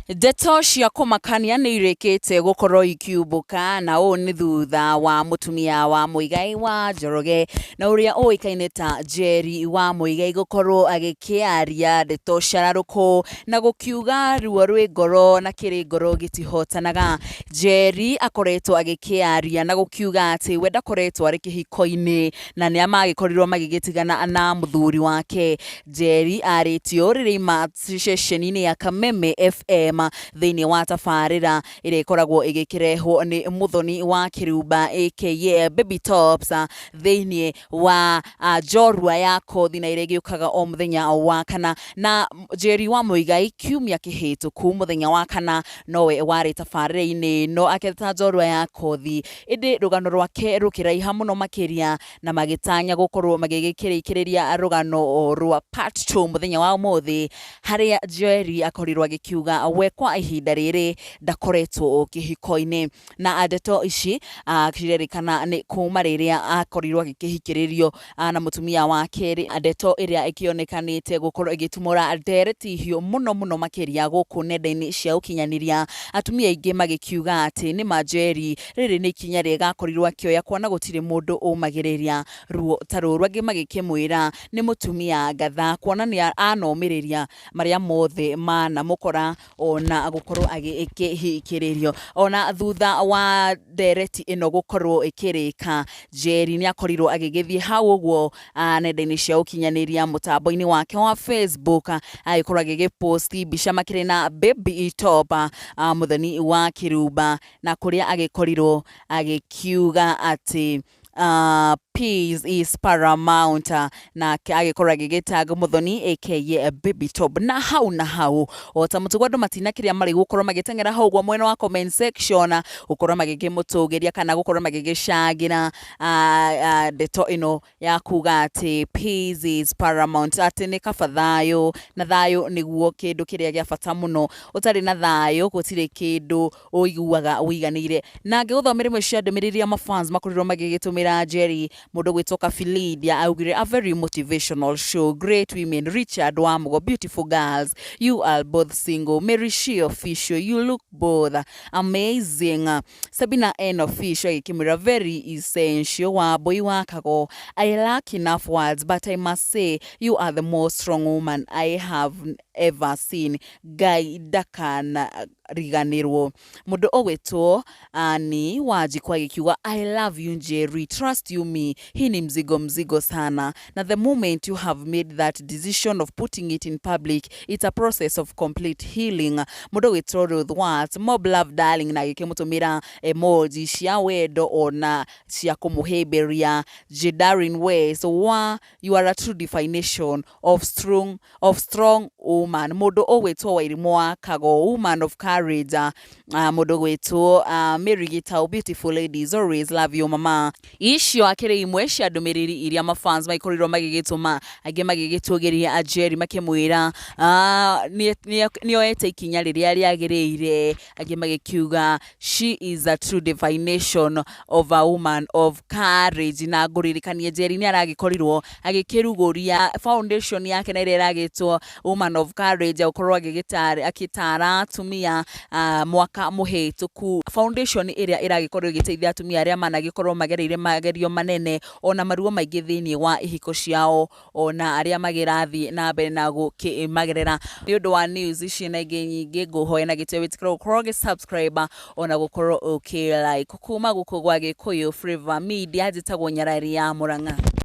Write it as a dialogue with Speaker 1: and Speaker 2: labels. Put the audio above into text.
Speaker 1: Ndeto cia kũmakania nĩ irĩkĩte gũkorwo ikiumbũka na ũũ nĩ thutha wa mũtumia wa Muigai wa Njoroge na ũrĩa ũĩkaine ta Njeri wa Muigai gũkorwo agĩkĩaria ndeto cararũkũ na gũkiuga ruo rwĩ ngoro na kĩrĩ ngoro gĩtihotanaga. Njeri akoretwo agĩkĩaria na gũkiuga atĩ we ndakoretwo arĩ kĩhiko-inĩ na nĩ magĩkorirwo magĩgĩtigana na mũthuri wake. Njeri arĩtie ũũ rĩrĩa aima ceceni-inĩ ya Kameme FM thĩinĩ wa tabarĩra ĩrĩa ĩkoragwo ĩgĩkĩrehwo nĩ Mũthoni wa Kĩrumba aka Baby Tops thĩinĩ wa Njorua ya Kothi na ĩrĩa ĩgĩũkaga o mũthenya wa kana. Na Njeri wa Muigai kiumia kĩhĩtũku mũthenya wa kana nowe warĩ tabarĩra-inĩ ĩno aketa Njorua ya Kothi, ĩndĩ rũgano rwake rũkĩraiha mũno makĩria na magĩtanya gũkorwo magĩgĩkĩrĩkĩrĩria rũgano rwa part 2 mũthenya wa ũmũthĩ, harĩa Njeri akorirwo agĩkiuga we kwa ihinda rĩrĩ ndakoretwo kĩhiko-inĩ. Na ndeto ici cirerĩkana nĩ kuma rĩrĩa akorirwo agĩkĩhikĩrĩrio na mũtumia wa kerĩ, ndeto ĩrĩa ĩkĩonekanĩte gũkorwo ĩgĩtumũra ndereti hiũ mũno mũno makĩria gũkũ nenda-inĩ cia ũkinyanĩria, atumia aingĩ magĩkiuga atĩ nĩ ma Njeri rĩrĩ nĩ ikinya rĩega akorirwo akĩoya kuona gũtirĩ mũndũ ũmagĩrĩria ruo ta rũrũ. Angĩ magĩkĩmwĩra nĩ mũtumia ngatha kuona nĩ anomĩrĩria marĩa mothe manamũkora ona gũkorwo agĩkĩhikĩrĩrio. Ona thutha wa ndereti ĩno gũkorwo ĩkĩrĩka, Njeri nĩ akorirwo agĩgĩthiĩ hau ũguo nenda-inĩ cia ũkinyanĩria mũtambo-inĩ wake wa Facebook agĩkorwo agĩgĩposti mbica makĩrĩ na Baby Top Mũthoni wa Kĩrumba, na kũrĩa agĩkorirwo agĩkiuga atĩ peace is paramount, nake agĩkorwo agĩgĩtag Mũthoni aka Baby Top. Na hau na hau o ta mũtugo andũ matinakĩrĩa marĩ gũkorwo magĩteng'era hau ũguo mwena wa comment section gũkorwo magĩkĩmũtũgĩria kana gũkorwo magĩgĩcangĩra ndeto ĩno ya kuga atĩ peace is paramount, atĩ nĩ kaba thayũ na thayũ nĩguo kĩndũ kĩrĩa gĩa bata mũno. Ũtarĩ na thayũ gũtirĩ kĩndũ ũiguaga ũiganĩire. Na ngĩgũthomera imwe cia ndũmĩrĩri iria mafans makorirwo magĩgĩtũmĩra Njeri, mũndũ ũgwĩtwo Kabilindia augire, "A very motivational show, great women, Richard Wamugo, beautiful girls, you are both single, Mary She Official, you look both amazing." Sabina N Official agĩkĩmwĩra, "Very essential, Wambui wa Kago, I lack enough words, but I must say you are the most strong woman I have ever seen. Ngai ndakanariganĩrwo." Mũndũ ũgwĩtwo Ani Wanjikũ agĩkiuga, "I love you Njeri, trust you me, hii ni mzigo mzigo sana, na the moment you have made that decision of putting it in public, it's a process of complete healing." Mũndũ ũgwĩtwo Ruth Watts, "Mob love darling," na agĩkĩmũtũmĩra emoji cia wendo ona cia kũmũhĩmbĩria. Jedarin West wa, "You are a true definition of strong woman." Mũndũ ũgwĩtwo Wairimũ wa Kago, "Woman of courage." Mũndũ ũgwĩtwo Mary Gitau, "Beautiful ladies, always love you mama." Icio akĩrĩ imwe cia ndũmĩrĩri iria mafans maikorirwo magĩgĩtũma, angĩ magĩgĩtũgĩria Njeri makĩmwĩra nĩoete ikinya rĩrĩa rĩagĩrĩire, angĩ magĩkiuga she is a true definition of a woman of courage. Na ngũririkanie Njeri nĩ aragĩkorirwo agĩkĩrugũria foundation yake na ĩrĩa ĩragĩtwo Woman of Courage, gũkorwo agĩtara atumia mwaka mũhĩtũku, foundation ĩrĩa ĩragĩkorwo ĩgĩteithia atumia arĩa managĩkorwo magereire magerio manene ona maruo maingĩ thĩinĩ wa ihiko ciao, ona arĩa magĩrathiĩ na mbere na gũkĩmagerera. Nĩ ũndũ wa news ici na ingĩ nyingĩ, ngũhoya na gĩtĩo wĩtĩkĩre gũkorwo ũgĩ subscribe ona gũkorwo ũkĩ like kuma gũkũ gwa Gĩkũyũ Flavour Media. Njĩtagwo Nyarari ya Mũrang'a.